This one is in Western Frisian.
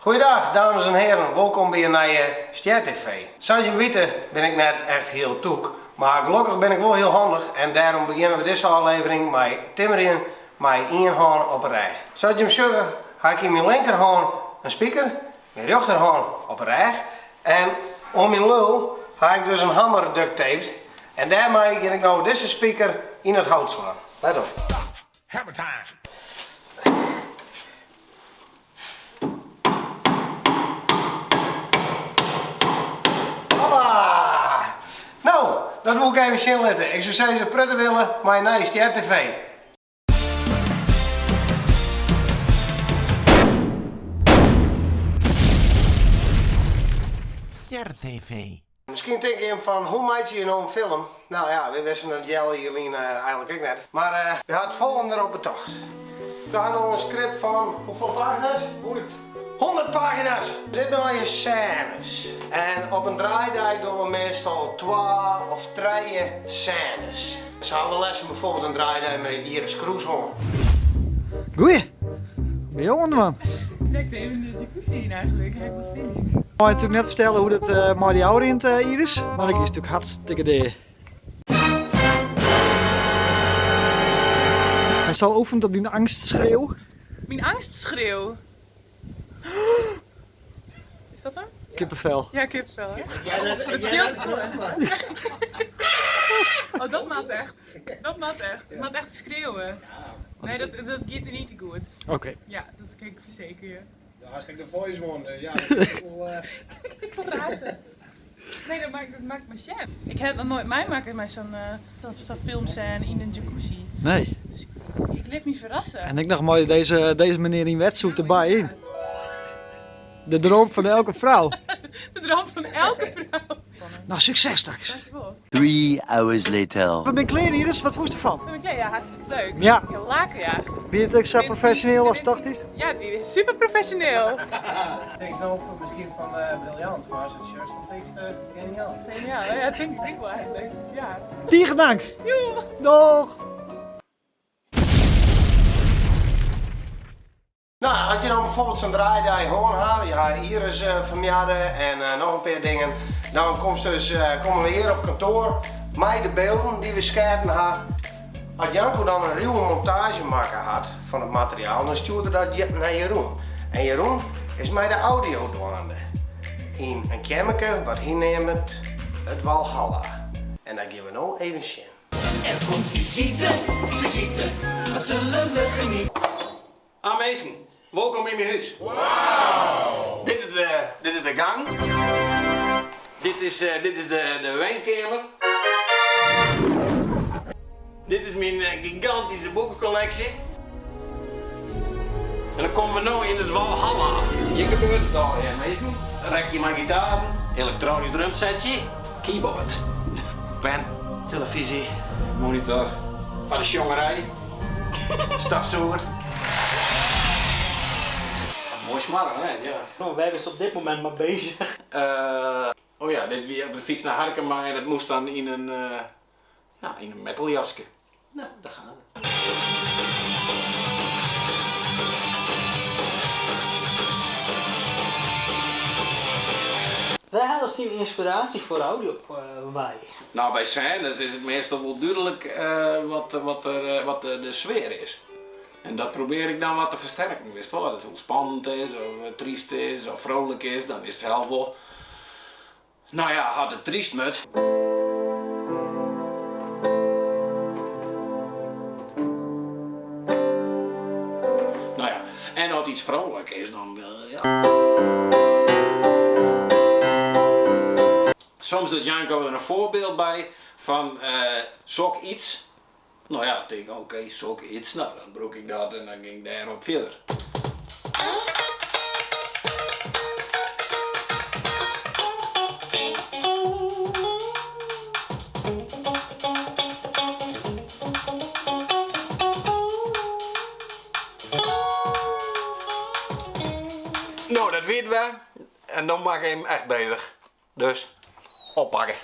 Goeiedag dames en heren, wolkom by in nije Stjer TV. Sa't jim witte bin ik net echt hiel tûk, mar gelokkich bin ik wol hiel handich en dêrom begjinne we dizze ôflevering mei timmerjen mei ien hân op 'e rêch. Sa't jim sjogge ha ik yn myn linkerhân in spiker, myn rjochterhân op 'e rêch en oan myn lul ha ik dus in hammer ducttaped en dêrmei gean ik no dizze spiker yn it hout slaan. Let op. Hammer time! Hoppa! No, dat woe ik even sjen litte. Ik soe sizze, prutte wille mei in nije Stjer TV. Stjer TV. Miskien tinke jim fan, hoe meitsje je no in film? No ja, wy wisten it healjier lyn eigenlik ek net. Mar wy ha it folgjende derop betocht. We ha no in skript fan, hoefolle pagina's? Hûndert. 100 pagina's! Dit binne allegear sênes. En op in draaidei dogge we meastal twa of trije sênes. Sa hawwe we lêsten bijvoorbeeld in draaidei mei Iris Kroes hân. Goeie! Bin jo oan dwaan? Krekt even de jacuzzi yn eigenlik, ha ik wol sin yn. Ik mei natuerlik net fertelle hoe't it mei dy ôfrint, Iris, mar dat is natuerlik hartstikke dea. Hast al oefend op dyn angstschreeuw? Myn angstschreeuw? Is dat hem? Kippenvel. Ja, kippenvel. Hè? Dat fielt zo. Oh, dat moat echt. Dat moat echt. Ik moat echt skreauwe. Nee, dat giet yn ien kear goed. Oké. Ja, dat kin ik fersekerje. Ja, hast ek de voice one, dus ja, dat is wol. Ik wol razen. Nee, dat makket, dat makket my sjen. Ik ha it noch noait meimakke mei sa'n sa'n filmsêne yn in jacuzzi. Nee. Dus ik lit my ferrasse. En ek noch mei deze, deze menear yn wetsuit derby. De droom fan elke frou. De droom fan elke frou. Nou, sukses straks. Dankjewol. 3 hours later. We binne klear Iris, wat fûnst derfan? We binne klear, ja, hartstikke leuk. Ja. Hiel laken, ja. Wie it ek sa profesjoneel ast tocht hiest? Ja, it wie super profesjoneel. Tinkst no miskien fan briljant, mar ast it sjochst dan tinkst geniaal. Geniaal, ja, tink ik wol eigenlik. Ja. Tige dank! Joe! Doeg! No, as je dan bijvoorbeeld sa'n draaidei hân hawwe, je ha Iris fermoarde en noch in pear dingen, dan komst dus, komme we hjir op kantoar mei de bylden dy't we sketten ha. As Janko dan in ruwe montaazje makke hat fan it materiaal, dan stjoert er dat nei Jeroen. En Jeroen is mei de audio dwaande yn in keammerke wat hy neamt it Walhalla. En dat gean we no even sjen. Er komt visite, visite, wat zullen we genieten. Ah minsken, wolkom yn myn hús. Dit is de, dit is de gang. Dit is, dit is de, de wenkeamer. Dit is myn gigantyske boekekolleksje. En dan komme we no yn it Walhalla. Hjir gebeurt it allegear, minsken. Rekje mei gitaren, elektronysk drumsetsje, keyboard, pen, telefyzje, monitor foar de sjongerij. Stofsûger. Moai smoarch, hè? Ja. No, wêr bist op dit momint mei bezich? Oh ja, dit wie op de fyts nei Harkema en dat moast dan yn in, ja, yn in metaljaske. No, daar gaan we. Wêr hellest dyn ynspiraasje foar audio wei? No, by sênes is it meastal wol dúdlik wat de sfear is. En dat probearje ik dan wat te fersterken. Witst wol, as it hiel spannend is, of tryst is, of frolik is, dan witst sels wol, no ja, as it tryst moat. No ja, en as yts frolik is, dan ja. Soms docht Janko der in foarbyld by fan sok iets. No ja, tink ik, oké, sok iets, no dan brûk ik dat en dan gean ik dêrop fierder. No, dat witte we en no makke ik him echt bezich. Dus oppakke.